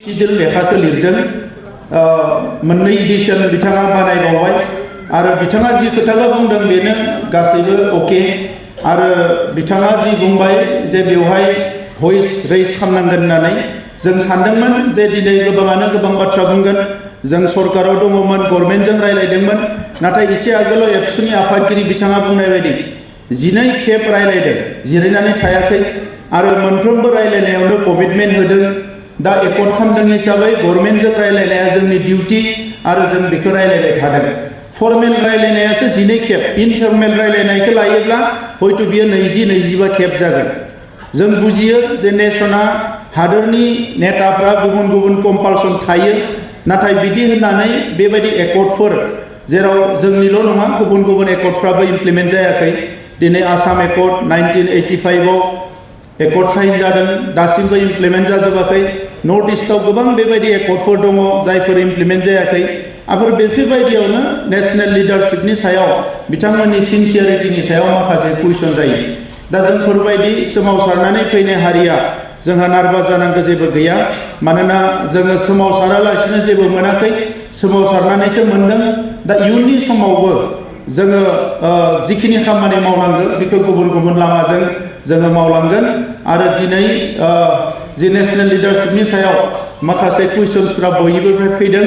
सिडिल लेखाखौ लिरदों मोननै एडिशन बिथाङा बानायबावबाय आरो बिथाङा जि खोथाखौ बुंदों बेनो गासैबो अके आरो बिथाङा जि बुंबाय जे बेवहाय भइस रेज खालामनांगोन होननानै जों सानदोंमोन जे दिनै गोबाङानो गोबां बाथ्रा बुंगोन जों सरकाराव दङमोन गभर्नमेन्टजों रायलायदोंमोन नाथाय एसे आगोलाव एबसुनि आफादगिरि बिथाङा बुंनाय बायदि 12 खेब रायलायदों जिरायनानै थायाखै आरो मोनफ्रोमबो रायलायनायावनो कमिटमेन्ट होदों दा एकर्ड खालामदों हिसाबै गभर्नमेन्टजों रायलायनाया जोंनि डिउटि आरो जों बेखौ रायलायबाय थादों फर्मेल रायलायनायासो 12 खेब इनफर्मेल रायलायनायखौ लायोब्ला हयथ' बियो 20-25 खेब जागोन जों बुजियो जे नेसना हादोरनि नेताफ्रा गुबुन गुबुन कम्पालसन थायो नाथाय बिदि होननानै बेबायदि एकर्डफोर जेराव जोंनिल' नङा गुबुन गुबुन एकर्डफ्राबो इमप्लिमेन्ट जायाखै दिनै आसाम एकर्ड 1985 आव एकर्ड साइन जादों दासिमबो इमप्लिमेन्ट जाजोबाखै नर्थ इस्टआव गोबां बेबायदि एकर्डफोर दङ जायफोर इमप्लिमेन्ट जायाखै आरो बेफोरबायदियावनो नेशनेल लिडारशिपनि सायाव बिथांमोननि सिनसियारिटिनि सायाव माखासे कुइसन जायो दा जोंफोरबायदि सोमावसारनानै फैनाय हारिया जोंहा नार्भास जानांगौ जेबो गैया मानोना जोङो सोमावसारालासिनो जेबो मोनाखै सोमावसारनानैसो मोनदों दा इयुननि समावबो जोङो जिखिनि खामानि मावनांगौ बेखौ गुबुन गुबुन लामाजों जोङो मावलांगोन आरो दिनै जि नेशनेल लिडारशिपनि सायाव माखासे कुइसन्सफ्रा बयनिफ्राय फैदों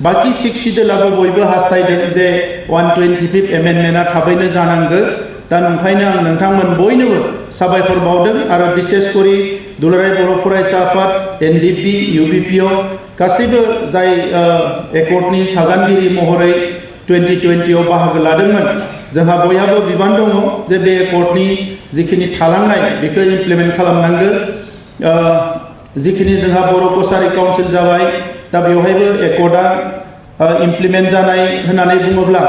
बाखि 6 सिडिउलाबो बयबो हास्थायदों जे 125 एमेन्डमेन्टआ थाबैनो जानांगौ दा नंखायनो आं नोंथांमोन बयनोबो साबायखर बावदों आरो बिसेसकरि दुलाराय बर' फरायसा आफाद एनडिपि इउबिपिअ गासैबो जाय एकर्डनि सागानगिरि महरै 2020 आव बाहागो लादोंमोन जोंहा बयहाबो बिबान दङ जे बे एकर्डनि जिखिनि थालांनाय बेखौ इमप्लिमेन्ट खालामनांगौ जिखिनि जोंहा बर' कसारि काउन्सिल जाबाय दा बेवहायबो एकर्डआ इमप्लिमेन्ट जानाय होननानै बुङोब्ला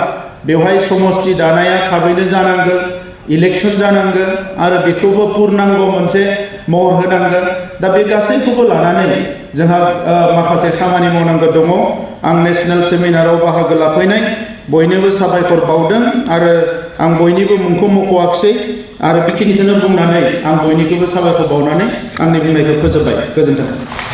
बेवहाय समष्टि दानाया थाबैनो जानांगौ इलेक्शन जानांगौ आरो बेखौबो पुर्णांग मोनसे महर होनांगौ दा बे गासैखौबो लानानै जोंहा माखासे खामानि मावनांगौ दङ आं नेशनेल सेमिनाराव बाहागो लाफैनाय बयनोबो साबायखर बावदों आरो आं बयनिबो मुंखौ मख'वाखिसै आरो बेखिनिखौनो बुंनानै आं बयनिखौबो साबायखर बावनानै आंनि बुंनायखौ फोजोबबाय गोजोन्थों